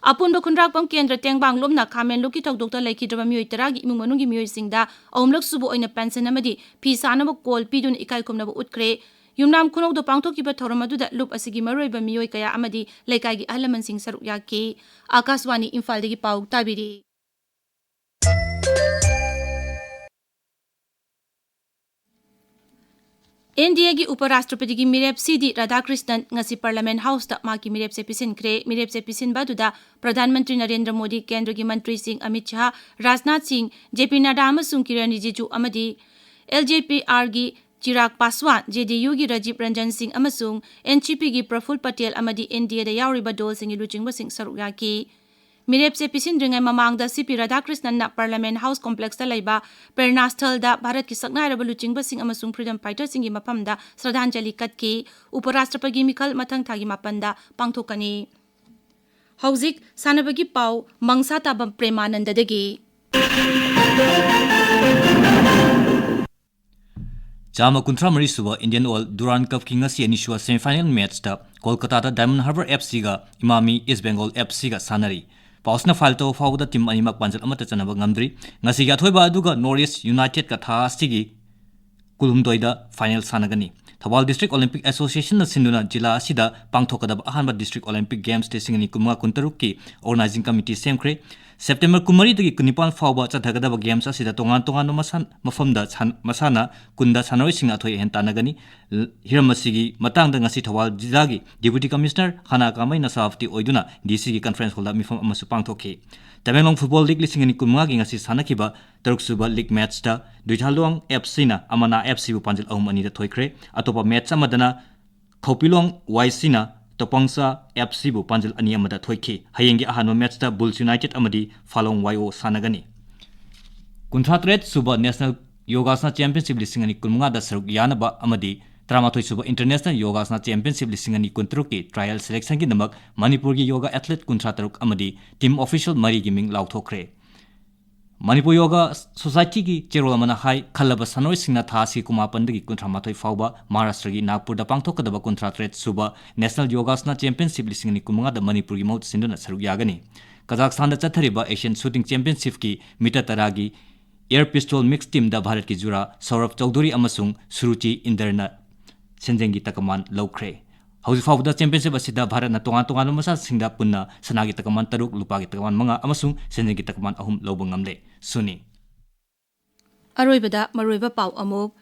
ꯑꯄꯨꯟꯕ ꯈꯨꯟꯗ꯭ꯔꯥꯛꯄꯝ ꯀꯦꯟꯗ꯭ꯔ ꯇꯦꯡꯕꯥꯡ ꯂꯣꯝꯅ ꯈꯥꯃꯦꯟ ꯂꯣꯛꯀꯤ ꯊꯧꯗꯣꯛꯇ ꯂꯩꯈꯤꯗ꯭ꯔꯕ ꯃꯤꯑꯣꯏ ꯇꯔꯥꯒꯤ ꯏꯃꯨꯡ ꯃꯅꯨꯡꯒꯤ ꯃꯤꯑꯣꯏꯁꯤꯡꯗ ꯑꯍꯨꯝꯂꯛ ꯁꯨꯕ ꯑꯣꯏꯅ pension ꯑꯃꯗꯤ ꯐꯤ ꯁꯥꯅꯕ ꯀꯣꯜ ꯄꯤꯗꯨꯅ ꯏꯀꯥꯏ ꯈꯨꯝꯅꯕ ꯎꯠꯈ꯭ꯔꯦ꯫ ꯌꯨꯝꯅꯥꯝ ꯈꯨꯅꯧꯗ ꯄꯥꯡꯊꯣꯛꯈꯤꯕ ꯊꯧꯔꯝ ꯑꯗꯨꯗ ꯂꯨꯞ ꯑꯁꯤꯒꯤ ꯃꯔꯨꯑꯣꯏꯕ ꯃꯤꯑꯣꯏ ꯀꯌꯥ ꯑꯃꯗꯤ ꯂꯩꯀꯥꯏꯒꯤ ꯑꯍꯜ ꯂꯃꯟꯁꯤꯡ ꯁꯔꯨꯛ ꯌꯥꯈꯤ꯫ ꯑꯥꯀꯥꯁꯕꯥꯅꯤ ꯏꯝꯐꯥꯜꯗꯒꯤ ꯄꯥꯎ ꯇꯥꯕꯤꯔꯤ꯫ NDAꯒꯤ ꯎꯄ ꯔꯥꯁꯇ꯭ꯔꯄꯇꯤꯒꯤ ꯃꯤꯔꯦꯞ C D ꯔꯥꯙꯥꯀ꯭ꯔꯤꯁꯅꯟ ꯉꯁꯤ Parliament Houseꯇ ꯃꯍꯥꯛꯀꯤ ꯃꯤꯔꯦꯞꯁꯦ ꯄꯤꯁꯤꯟꯈ꯭ꯔꯦ꯫ ꯃꯤꯔꯦꯞꯁꯦ ꯄꯤꯁꯤꯟꯕ ꯑꯗꯨꯗ ꯄ꯭ꯔꯙꯥꯟ ꯃꯟꯇ꯭ꯔꯤ ꯅꯔꯦꯟꯗ꯭ꯔ ꯃꯣꯗꯤ, ꯀꯦꯟꯗ꯭ꯔꯒꯤ ꯃꯟꯇ꯭ꯔꯤꯁꯤꯡ ꯑꯃꯤꯠ ꯁꯥꯍ, ꯔꯥꯖꯅꯥꯊ ꯁꯤꯡ, J P Nadda ꯑꯃꯁꯨꯡ ꯀꯤꯔꯟ ꯔꯤꯖꯤꯖꯨ ꯑꯃꯗꯤ LJPRꯒꯤ ꯆꯤꯔꯥꯒ ꯄꯥꯁꯋꯥꯟ, JDUꯒꯤ ꯔꯥꯖꯤꯕ ꯔꯟꯖꯟ ꯁꯤꯡ ꯑꯃꯁꯨꯡ NCPꯒꯤ ꯄ꯭ꯔꯐꯨꯜ ꯄꯇꯦꯜ ꯑꯃꯗꯤ NDAꯗ ꯌꯥꯎꯔꯤꯕ ꯗꯣꯜꯁꯤꯡꯒꯤ ꯂꯨꯆꯤꯡꯕꯁꯤꯡ ꯁꯔꯨꯛ ꯌꯥꯈꯤ꯫ ꯃꯤꯔꯦꯞꯁꯦ ꯄꯤꯁꯤꯟꯗ꯭ꯔꯤꯉꯩ ꯃꯃꯥꯡꯗ ꯁꯤ ꯄꯤ ꯔꯥꯙꯥꯀ꯭ꯔꯤꯁꯅꯟꯅ Parliament House Complex ꯇ ꯂꯩꯕ ꯄ꯭ꯔꯦꯔꯅꯥ ꯁ꯭ꯊꯜꯗ ꯚꯥꯔꯠꯀꯤ ꯁꯛꯅꯥꯏꯔꯕ ꯂꯨꯆꯤꯡꯕꯁꯤꯡ ꯑꯃꯁꯨꯡ freedom fighter ꯁꯤꯡꯒꯤ ꯃꯐꯝꯗ ꯁ꯭ꯔꯗꯥꯟꯖꯂꯤ ꯀꯠꯈꯤ꯫ ꯎꯄꯔꯥꯁꯇ꯭ꯔꯄꯇꯤꯒꯤ ꯃꯤꯈꯜ ꯃꯊꯪ ꯊꯥꯒꯤ ꯃꯥꯄꯟꯗ ꯄꯥꯡꯊꯣꯛꯀꯅꯤ꯫ ꯍꯧꯖꯤꯛ ꯁꯥꯟꯅꯕꯒꯤ ꯄꯥꯎ, ꯃꯪꯁꯥ ꯇꯥꯕꯝ ꯄ꯭ꯔꯦꯃꯥꯅꯟꯗꯗꯒꯤ꯫ ꯆꯥꯝꯃ ꯀꯨꯟꯊ꯭ꯔꯥ ꯃꯔꯤ ꯁꯨꯕ Indian Oil Durand Cup ꯀꯤ ꯉꯁꯤ ꯑꯅꯤꯁꯨꯕ semi final match ꯇ ꯀꯣꯜꯀꯇꯥꯗ Diamond Harbour F C ꯒ ꯏꯃꯥꯃꯤ East Bengal F C ꯒ ꯁꯥꯟꯅꯔꯤ꯫ ꯄꯥꯎꯁꯤꯅ ꯐꯥꯏꯜ ꯇꯧꯕ ꯐꯥꯎꯕꯗ ꯇꯤꯝ ꯑꯅꯤꯃꯛ ꯄꯥꯟꯖꯜ ꯑꯃꯠꯇ ꯆꯟꯅꯕ ꯉꯝꯗ꯭ꯔꯤ꯫ ꯉꯁꯤꯒꯤ ꯑꯊꯣꯏꯕ ꯑꯗꯨꯒ North East United ꯀ ꯊꯥ ꯑꯁꯤꯒꯤ ꯀꯨꯟꯍꯨꯝꯗꯣꯏꯗ ꯐꯥꯏꯅꯦꯜ ꯁꯥꯟꯅꯒꯅꯤ꯫ ꯊꯧꯕꯥꯜ District Olympic Association ꯅ ꯁꯤꯟꯗꯨꯅ ꯖꯤꯂꯥ ꯑꯁꯤꯗ ꯄꯥꯡꯊꯣꯛꯀꯗꯕ ꯑꯍꯥꯟꯕ District Olympic Games ꯂꯤꯁꯤꯡ ꯑꯅꯤ ꯀꯨꯟꯃꯉꯥ ꯀꯨꯟꯇꯔꯨꯛꯀꯤ organizing committee ꯁꯦꯝꯈ꯭ꯔꯦ꯫ September ꯀꯨꯟꯃꯔꯤꯗꯒꯤ ꯀꯨꯟꯅꯤꯄꯥꯟ ꯐꯥꯎꯕ ꯆꯠꯊꯒꯗꯕ games ꯑꯁꯤꯗ ꯇꯣꯉꯥꯟ ꯇꯣꯉꯥꯟꯕ ꯃꯁꯥꯟ-, ꯃꯐꯝꯗ ꯁꯥꯟ-, ꯃꯁꯥꯟꯅ ꯀꯨꯟꯗ ꯁꯥꯟꯅꯔꯣꯏꯁꯤꯡꯅ ꯑꯊꯣꯏ ꯑꯍꯦꯟ ꯇꯥꯟꯅꯒꯅꯤ꯫ ꯍꯤꯔꯝ ꯑꯁꯤꯒꯤ ꯃꯇꯥꯡꯗ ꯉꯁꯤ ꯊꯧꯕꯥꯜ ꯖꯤꯂꯥꯒꯤ Deputy Commissioner ꯍꯅꯥ ꯀꯥꯃꯩꯅ ꯁꯍꯥꯐꯇꯤ ꯑꯣꯏꯗꯨꯅ D C ꯒꯤ conference hall ꯗ ꯃꯤꯐꯝ ꯑꯃꯁꯨ ꯄꯥꯡꯊꯣꯛꯈꯤ꯫ ꯇꯃꯦꯡꯂꯣꯡ Football League ꯂꯤꯁꯤꯡ ꯑꯅꯤ ꯀꯨꯟꯃꯉꯥꯒꯤ ꯉꯁꯤ ꯁꯥꯟꯅꯈꯤꯕ ꯇꯔꯨꯛꯁꯨꯕ league match ꯇ ꯗꯨꯏꯊꯥꯂꯣꯡ F C ꯅ ꯑꯃꯅꯥ F C ꯕꯨ ꯄꯥꯟꯖꯜ ꯑꯍꯨꯝ ꯑꯅꯤꯗ ꯊꯣꯏꯈ꯭ꯔꯦ꯫ ꯑꯇꯣꯞꯄ match ꯑꯃꯗꯅ ꯈꯧꯄꯤꯂꯣꯡ Y C ꯅ ꯇꯣꯄꯪꯁꯥ F C ꯕꯨ ꯄꯥꯟꯖꯜ ꯑꯅꯤ ꯑꯃꯗ ꯊꯣꯏꯈꯤ꯫ ꯍꯌꯦꯡꯒꯤ ꯑꯍꯥꯟꯕ match ꯇ Bulls United ꯑꯃꯗꯤ ꯐꯥꯂꯣꯡ Y O ꯁꯥꯟꯅꯒꯅꯤ꯫ ꯀꯨꯟꯊ꯭ꯔꯥ ꯇꯔꯦꯠ ꯁꯨꯕ National Yogasana Championship ꯂꯤꯁꯤꯡ ꯑꯅꯤ ꯀꯨꯟꯃꯉꯥꯗ ꯁꯔꯨꯛ ꯌꯥꯅꯕ ꯑꯃꯗꯤ ꯇꯔꯥꯃꯥꯊꯣꯏ ꯁꯨꯕ International Yogasana Championship ꯂꯤꯁꯤꯡ ꯑꯅꯤ ꯀꯨꯟꯇꯔꯨꯛꯀꯤ trial selection ꯒꯤꯗꯃꯛ ꯃꯅꯤꯄꯨꯔꯒꯤ yoga athlete ꯀꯨꯟꯊ꯭ꯔꯥ ꯇꯔꯨꯛ ꯑꯃꯗꯤ team official ꯃꯔꯤꯒꯤ ꯃꯤꯡ ꯂꯥꯎꯊꯣꯛꯈ꯭ꯔꯦ꯫ ꯃꯅꯤꯄꯨꯔ Yoga Society ꯒꯤ ꯆꯦꯔꯣꯜ ꯑꯃꯅ ꯍꯥꯏ, ꯈꯜꯂꯕ ꯁꯥꯟꯅꯔꯣꯏꯁꯤꯡꯅ ꯊꯥ ꯑꯁꯤ ꯀꯨꯟꯃꯥꯄꯟꯗꯒꯤ ꯀꯨꯟꯊ꯭ꯔꯥ ꯃꯥꯊꯣꯏ ꯐꯥꯎꯕ ꯃꯍꯥꯔꯥꯁꯇ꯭ꯔꯒꯤ ꯅꯥꯒꯄꯨꯔꯗ ꯄꯥꯡꯊꯣꯛꯀꯗꯕ ꯀꯨꯟꯊ꯭ꯔꯥ ꯇꯔꯦꯠ ꯁꯨꯕ National Yogasana Championship ꯂꯤꯁꯤꯡ ꯑꯅꯤ ꯀꯨꯟꯃꯉꯥꯗ ꯃꯅꯤꯄꯨꯔꯒꯤ ꯃꯍꯨꯠ ꯁꯤꯟꯗꯨꯅ ꯁꯔꯨꯛ ꯌꯥꯒꯅꯤ꯫ ꯀꯖꯥꯛꯁꯇꯥꯟꯗ ꯆꯠꯊꯔꯤꯕ Asian Shooting Championship ꯀꯤ meter ꯇꯔꯥꯒꯤ air pistol mixed team ꯗ ꯚꯥꯔꯠꯀꯤ ꯖꯨꯔꯥ ꯁꯧꯔꯚ ꯆꯧꯙꯨꯔꯤ ꯑꯃꯁꯨꯡ ꯁꯨꯔꯨꯆꯤ ꯏꯟꯗꯔꯅ ꯁꯦꯟꯖꯦꯡꯒꯤ ꯇꯀꯃꯥꯟ ꯂꯧꯈ꯭ꯔꯦ꯫ ꯍꯧꯖꯤꯛ ꯐꯥꯎꯕꯗ championship ꯑꯁꯤꯗ ꯚꯥꯔꯠꯅ ꯇꯣꯉꯥꯟ ꯇꯣꯉꯥꯟꯕ ꯃꯁꯥꯟꯅꯁꯤꯡꯗ ꯄꯨꯟꯅ ꯁꯅꯥꯒꯤ ꯇꯀꯃꯥꯟ ꯇꯔꯨꯛ, ꯂꯨꯄꯥꯒꯤ ꯇꯀꯃꯥꯟ ꯃꯉꯥ ꯑꯃꯁꯨꯡ ꯁꯦꯟꯖꯦꯡꯒꯤ ꯇꯀꯃꯥꯟ ꯑꯍꯨꯝ ꯂꯧꯕ ꯉꯝꯂꯦ꯫ ꯁꯨꯅꯤ꯫ ꯑꯔꯣꯏꯕꯗ ꯃꯔꯨꯑꯣꯏꯕ ꯄꯥꯎ ꯑꯃꯨꯛ꯫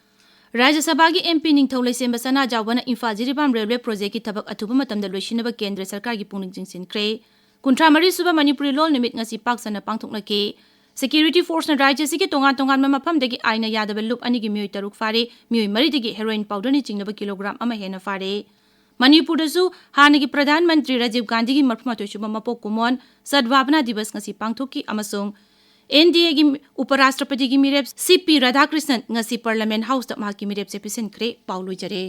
ꯔꯥꯖ꯭ꯌ ꯁꯚꯥꯒꯤ M P ꯅꯤꯡꯊꯧ ꯂꯩꯁꯦꯝꯕ ꯁꯅꯥꯖꯥꯎꯕꯅ ꯏꯝꯐꯥꯜ ꯖꯤꯔꯤꯕꯥꯝ railway project ꯀꯤ ꯊꯕꯛ ꯑꯊꯨꯕ ꯃꯇꯝꯗ ꯂꯣꯏꯁꯤꯟꯅꯕ ꯀꯦꯟꯗ꯭ꯔ ꯁꯔꯀꯥꯔꯒꯤ ꯄꯨꯛꯅꯤꯡ ꯆꯤꯡꯁꯤꯟꯈ꯭ꯔꯦ꯫ ꯀꯨꯟꯊ꯭ꯔꯥ ꯃꯔꯤ ꯁꯨꯕ ꯃꯅꯤꯄꯨꯔꯤ ꯂꯣꯜ ꯅꯨꯃꯤꯠ ꯉꯁꯤ ꯄꯥꯛ ꯁꯟꯅ ꯄꯥꯡꯊꯣꯛꯅꯈꯤ꯫ Security force ꯅ ꯔꯥꯖ꯭ꯌ ꯑꯁꯤꯒꯤ ꯇꯣꯉꯥꯟ ꯇꯣꯉꯥꯟꯕ ꯃꯐꯝꯗꯒꯤ ꯑꯥꯏꯟꯅ ꯌꯥꯗꯕ ꯂꯨꯞ ꯑꯅꯤꯒꯤ ꯃꯤꯑꯣꯏ ꯇꯔꯨꯛ ꯐꯥꯔꯦ, ꯃꯤꯑꯣꯏ ꯃꯔꯤꯗꯒꯤ heroin powder ꯅ ꯆꯤꯡꯅꯕ kilogram ꯑꯃ ꯍꯦꯟꯅ ꯐꯥꯔꯦ꯫ ꯃꯅꯤꯄꯨꯔꯗꯁꯨ ꯍꯥꯟꯅꯒꯤ ꯄ꯭ꯔꯙꯥꯟ ꯃꯟꯇ꯭ꯔꯤ ꯔꯥꯖꯤꯕ ꯒꯥꯟꯙꯤꯒꯤ ꯃꯔꯐꯨ ꯃꯥꯊꯣꯏ ꯁꯨꯕ ꯃꯄꯣꯛ ꯀꯨꯝꯑꯣꯟ ꯁꯗꯚꯥꯕꯅꯥ ꯗꯤꯕꯁ ꯉꯁꯤ ꯄꯥꯡꯊꯣꯛꯈꯤ ꯑꯃꯁꯨꯡ ꯑꯦꯟ ꯗꯤ ꯑꯦꯒꯤ ꯎꯄꯔꯥꯁꯇ꯭ꯔꯄꯇꯤꯒꯤ ꯃꯤꯔꯦꯞ ꯁꯤ ꯄꯤ ꯔꯥꯙꯥꯀ꯭ꯔꯤꯁꯅꯟ ꯉꯁꯤ ꯄꯥꯔꯂꯤꯌꯥꯃꯦꯟꯠ ꯍꯥꯎꯁꯇ ꯃꯍꯥꯛꯀꯤ ꯃꯤꯔꯦꯞꯆꯦ ꯄꯤꯁꯤꯟꯈ꯭ꯔꯦ꯫ ꯄꯥꯎ ꯂꯣꯏꯖꯔꯦ꯫